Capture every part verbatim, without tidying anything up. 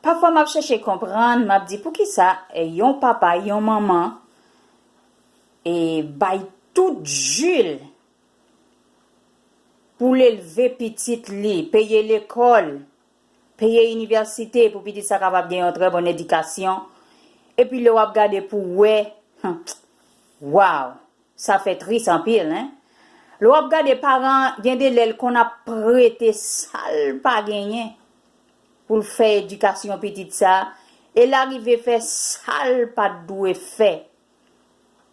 Pafwa m ap chèche konprann, m ap di poukisa yon papa, yon manman e bay tout jil pou l elve pitit li, peye lekòl, peye inivèsite pou pitit sa kapab gen yon trè bòn edikasyon. Epi lè w ap gade pou wè, hmm, waw, sa fè tris anpil, en. Lè w ap gade paran, gen de lè l konn ap prete sa l pa genyen pou l fè edikasyon pitit sa, e l arive fè sa l pa t dwe fè.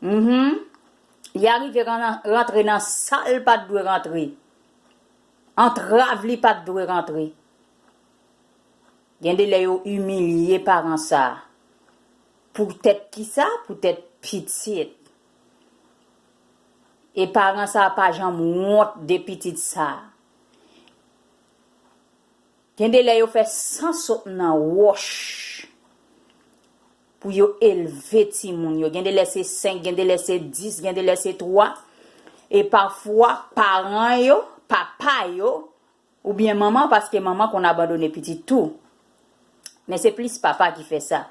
Mhm. Li arive ran- rantre nan sa l pa t dwe rantre. Antrav li pa t dwe rantre. Gen de lè yo imilye paran sa a. Poutèt kisa? Poutèt pitit. E paran sa a pa janm wont de pitit sa a. Gen de lè yo fè san sot nan wòch pou yo elve timoun yo. Gen de lè se senk, gen de lè se dis, gen de lè se twa. E pafwa, paran yo, papa yo, oubyen manman, paske manman konn abandone pitit tou. Men se plis papa ki fè sa.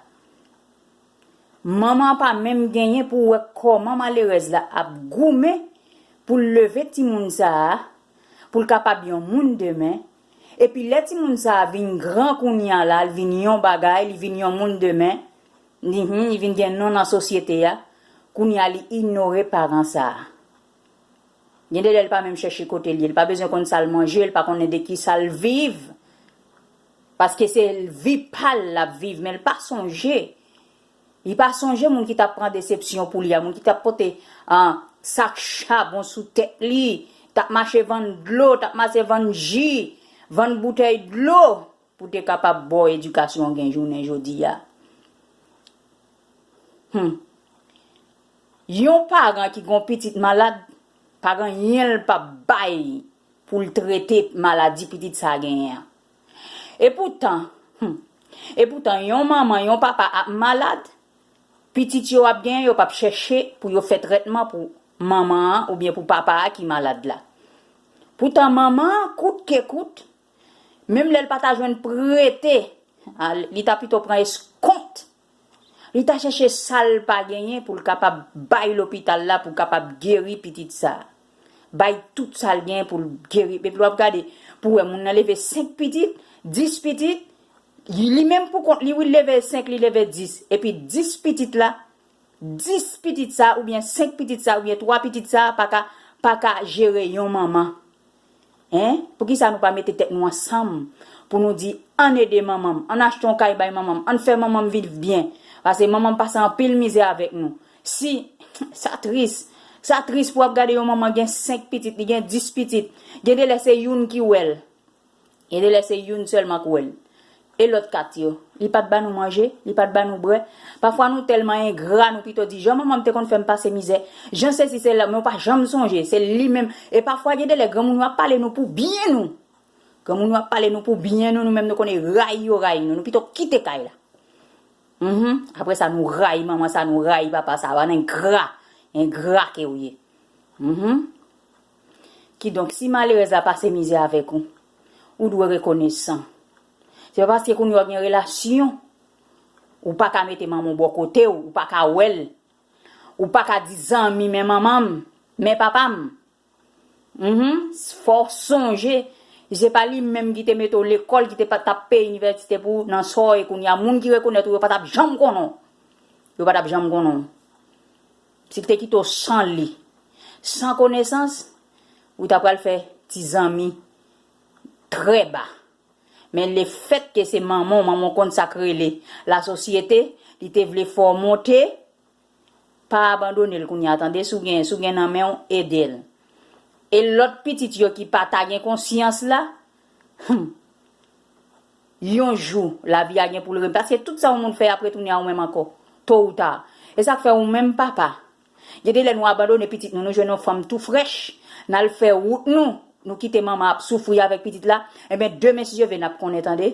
Manman pa menm genyen pou wè kòman malerèz la ap goumen pou l leve timoun sa a, pou l kapab yon moun demen. Epi lè timoun sa a vin gran kounye a la, l vin yon bagay, li vin yon moun demen, li, hmm, li vin gen non nan sosyete a, kounye a li inyore paran sa a. Gen de lè l pa menm chèche kote l ye, l pa bezwen konn sa l manje, l pa konnen de ki sa l viv. Paske se vi pa l l ap viv, men l pa sonje. Li pa sonje moun ki t ap pran desepsyon pou li a, moun ki t ap pote, ah, sak chabon sou tèt li, t ap mache vann dlo, t ap mache vann ji, vann boutèy dlo pou te kapab ba w edikasyon w gen jounen jodi a. Hmm. Yon paran ki gon pitit malad, pa gen anyen l p ap bay pou l trete maladi pitit sa genyen an. Epoutan, hmm, epoutan, yon manman, yon papa ap malad, pitit yo ap genyen, yo p ap chèche pou yo fè trètman pou manman an oubyen pou papa a ki malad la. Poutan, manman an, kout ke kout, menm lè l pa ta jwenn prete, a, li ta pito pran eskont. Li ta chèche sa l pa genyen pou l kapab bay lopital la, pou l kapab geri pitit sa a. Bay tout sa l genyen pou l geri. Epi w ap gade, pou wè moun nan leve senk pitit, dis pitit, li menm pou kont li, wi, l leve senk, li leve dis. Epi dis pitit la, dis pitit sa, oubyen senk pitit sa, oubyen twa pitit sa, pa ka, pa ka jere yon manman. Hein? Poukisa nou pa mete tèt nou ansanm pou nou di, ann ede manman m, ann achte yon kay bay manman m, ann fè manman m viv byen. Paske manman m pase anpil mizè avèk nou. Si, sa tris. Sa tris pou w ap gade yon manman gen senk pitit, li gen dis pitit. Gen de lè se youn ki wè l. Gen de lè se youn sèlman k wè l. E lòt kat yo? Li pa t ba nou manje, li pa t ba nou bwè. Pafwa nou tèlman engra, nou pito di, jan manman m te konn fè m pase mizè, jan sesi sela, men w pa janm sonje, se li menm. E pafwa gen de lè granmoun yo ap pale nou pou byen nou. Granmoun yo ap pale nou pou byen nou, nou menm nou konnen ray yo ray nou. Nou pito kite kay la. Mhm. Apre sa, nou ray manman sa, nou ray papa sa. Bann engra, engra ke w ye. Mhm. Kidonk, si malerèz la pase mizè avèk ou, ou dwe rekonesan. Se pa paske kounye a w gen relasyon, ou pa ka mete manman w bò kote w, ou pa ka wè l, ou pa ka di zanmi, men manman m, men papa m. Mhm. Fò w sonje, se pa li menm ki te mete w lekòl, ki te pa t ap peye inivèsite pou w nan sa w ye kounye a. Moun ki rekonèt ou yo pa t ap janm konnen w. Yo pa t ap janm konnen w. Si l te kite w san li, san konesans, ou ta pral fè ti zanmi trè ba. Men lefètke se manman w, manman w konn sa k rele lasosyete, li te vle fè w monte, pa abandone l kounye a, tande, si w gen, si w gen nan men w, ede l. E lòt pitit yo ki pa ta gen konsyans la, hmm, yon jou, lavi a gen pou l ren-, paske tout sa yon moun fè ap retounen a ou menm ankò, to ou ta. E sa k fè ou menm papa, gen de lè nou abandone pitit nou, nou jwenn yon fanm tou frèch, n al fè wout nou, nou kite manman ap soufri avèk pitit la, enben, demen, si Dye vle, n ap konnen, tande.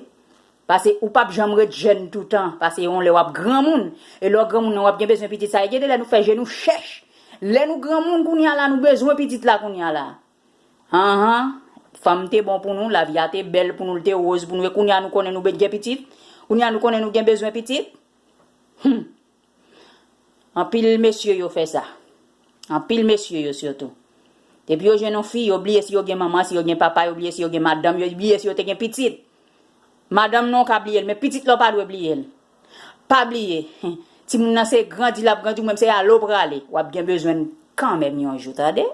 Paske ou p ap janm ret jèn toutan, paske yon lè w ap granmoun, e lè w granmoun nan, w ap gen bezwen pitit sa, e gen de lè nou fè je nou chèch. Lè nou granmoun kounye a la, nou bezwen pitit la kounye a la. Anhan, fanm te bon pou nou, lavi a te bèl pou nou, l te woz pou nou, e kounye a nou konnen nou bet gen pitit, Kounye a nou konnen nou gen bezwen pitit. Hmm. Anpil mesye yo fè sa. Anpil mesye yo sitou. Depi yo jwenn yon fi, yo bliye si yo gen manman, si yo gen papa, yo bliye si yo gen madanm, yo bliye si yo te gen pitit. Madanm nan ou ka bliye l, men pitit la ou pa dwe bliye l. Pa bliye. Timoun nan se grandi l ap grandi, ou menm se ale w prale. W ap gen bezwen l kanmenm yon jou, tande?